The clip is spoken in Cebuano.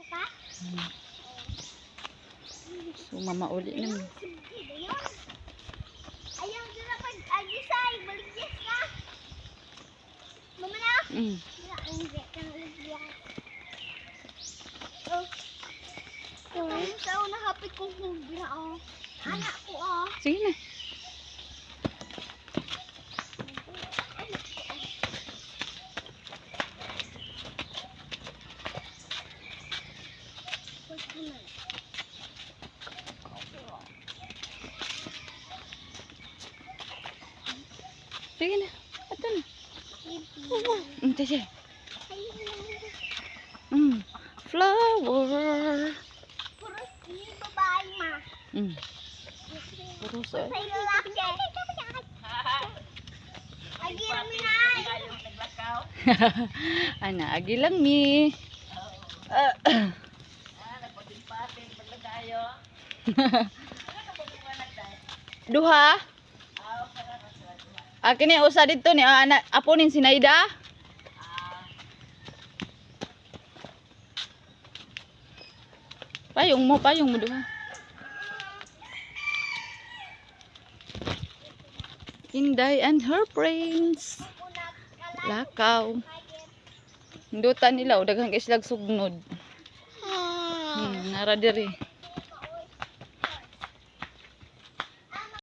Ka? So mamauli na mi. Ayaw sila pag agisay, baligyas ka. Mama na. Wala ang kang ligyas. Oh. Ito sa una hapit kong hugra oh. Anak ko oh. Sige na. Anak ko oh. Wag ko na. Sige na. Ato na. Tese. Flower. Puro ni babae ma. Puro sa. Sa lalaki. Agi rami na. Ana, agi lang mi. Ah. Duha. Ah, kini usa didto ni ah, ana apo ning Sinaida. Payong mo duha. Inday and her friends. Lakaw. Hindutan nila o daghang kay silag sugnod. Nara diri.